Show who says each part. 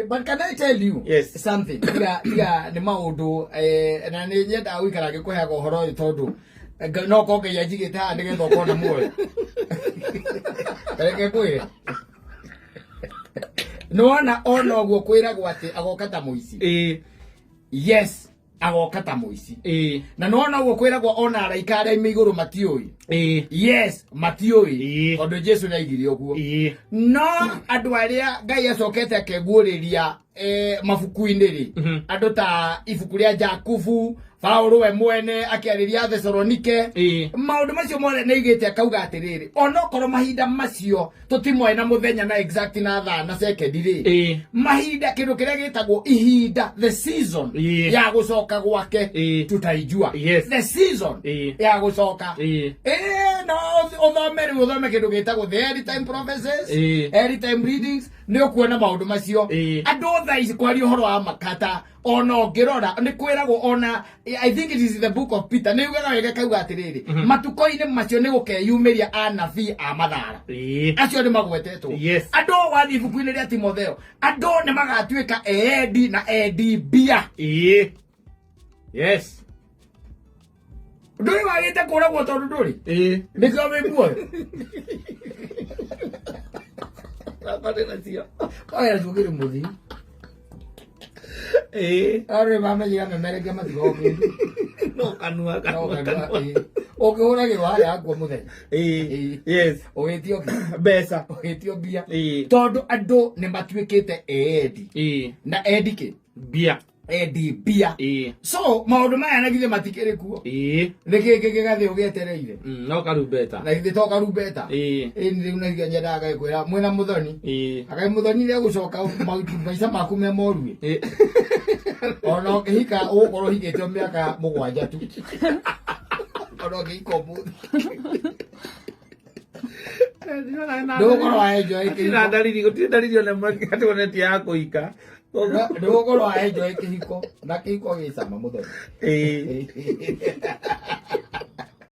Speaker 1: But can I tell you
Speaker 2: Yes.
Speaker 1: something? Tiga nĩ maũndũ na nĩ nyendaga gũikara ngĩkũheaga ũhoro ũyũ tondũ no korwo Ngai anjigĩte haha nĩgetha ũkorwo na muoyo. Reke ngwĩre. Nĩwona ona ũguo kwĩragwo atĩ agoka ta mũici. Yes, agoka ta mũici. Na nĩwona ũguo kwĩragwo ona araika arĩa me igũrũ matiũĩ. Yes, matiũĩ. Tondũ Jesu nĩaigire ũguo. No andũ arĩa Ngai acokete akeguũrĩria mabuku-inĩ rĩ, andũ ta ibuku rĩa Jakubu, Paulo we mwene akĩarĩria Thesalonike, maũndũ macio mothe nĩ aigĩte akauga atĩrĩrĩ, onokorwo mahinda macio tũtimoĩ na mũthenya na exact na thaa na second rĩ, mahinda kĩndũ kĩrĩa gĩtagwo ihinda, the season ya gũcoka gwake, tutaijua. The season ya gũcoka. No ũthome rĩu, ũthome kĩndũ gĩtagwo the end time prophecies, end time readings, nĩ ũkuona maũndũ macio. Andũ thaa ici kwaria ũhoro wa makata, ona ũngĩrora nĩ kwĩragwo ona I think it is the book of Peter, nĩ ugaga wega kauga atĩrĩrĩ, matukũ-inĩ macio nĩ gũkeyumĩria anabii a mathara. Acio nĩ magwetetwo. Andũ wathiĩ ibuku-inĩ rĩa Timotheo, andũ nĩ magatuĩka endi na endi mbia.
Speaker 2: Yes.
Speaker 1: Ndũrĩ wagĩte kũragwo tondũ ndũrĩ nĩkĩo wĩ muoyo. Oya cukiri mũthi. Arĩ mamenyire memerekia matigo kĩndũ.
Speaker 2: No kanua
Speaker 1: No
Speaker 2: kanua
Speaker 1: kanua,
Speaker 2: kanua.
Speaker 1: Ũkĩhũragĩrwo harĩa hakuo mũthenya.
Speaker 2: Yes.
Speaker 1: Ũgĩtio kĩ?
Speaker 2: Mbeca.
Speaker 1: Ũgĩtio mbia. Tondũ andũ nĩ matuĩkĩte endi. Na endi kĩ?
Speaker 2: Mbia.
Speaker 1: Endi mbia. So maũndũ maya na githĩ matikĩrĩ kuo? Nĩkĩ kĩgathĩ ũgĩetereire?
Speaker 2: No karumbeta.
Speaker 1: Na githĩ to karumbeta? Ĩĩ rĩu na githĩ nyendaga gagĩkwĩra mwĩna mũthoni. Akaĩ mũthoni nĩegũcoka maica maku me moru ĩ. Ona ũkĩhika ũgũkorwo ũhikĩte o mĩaka 7 tu. Ona ũngĩhika ũmũthĩ. Ndũgũkorwo waenjoy
Speaker 2: Gũtirĩ na
Speaker 1: kĩhiko.
Speaker 2: ndariri, gũtirĩ ndariri ona ĩmwe tuonetie ya kũhika.
Speaker 1: Ndũgũkorwo waenjoy kĩhiko na kĩhiko gĩ cama mũthoni.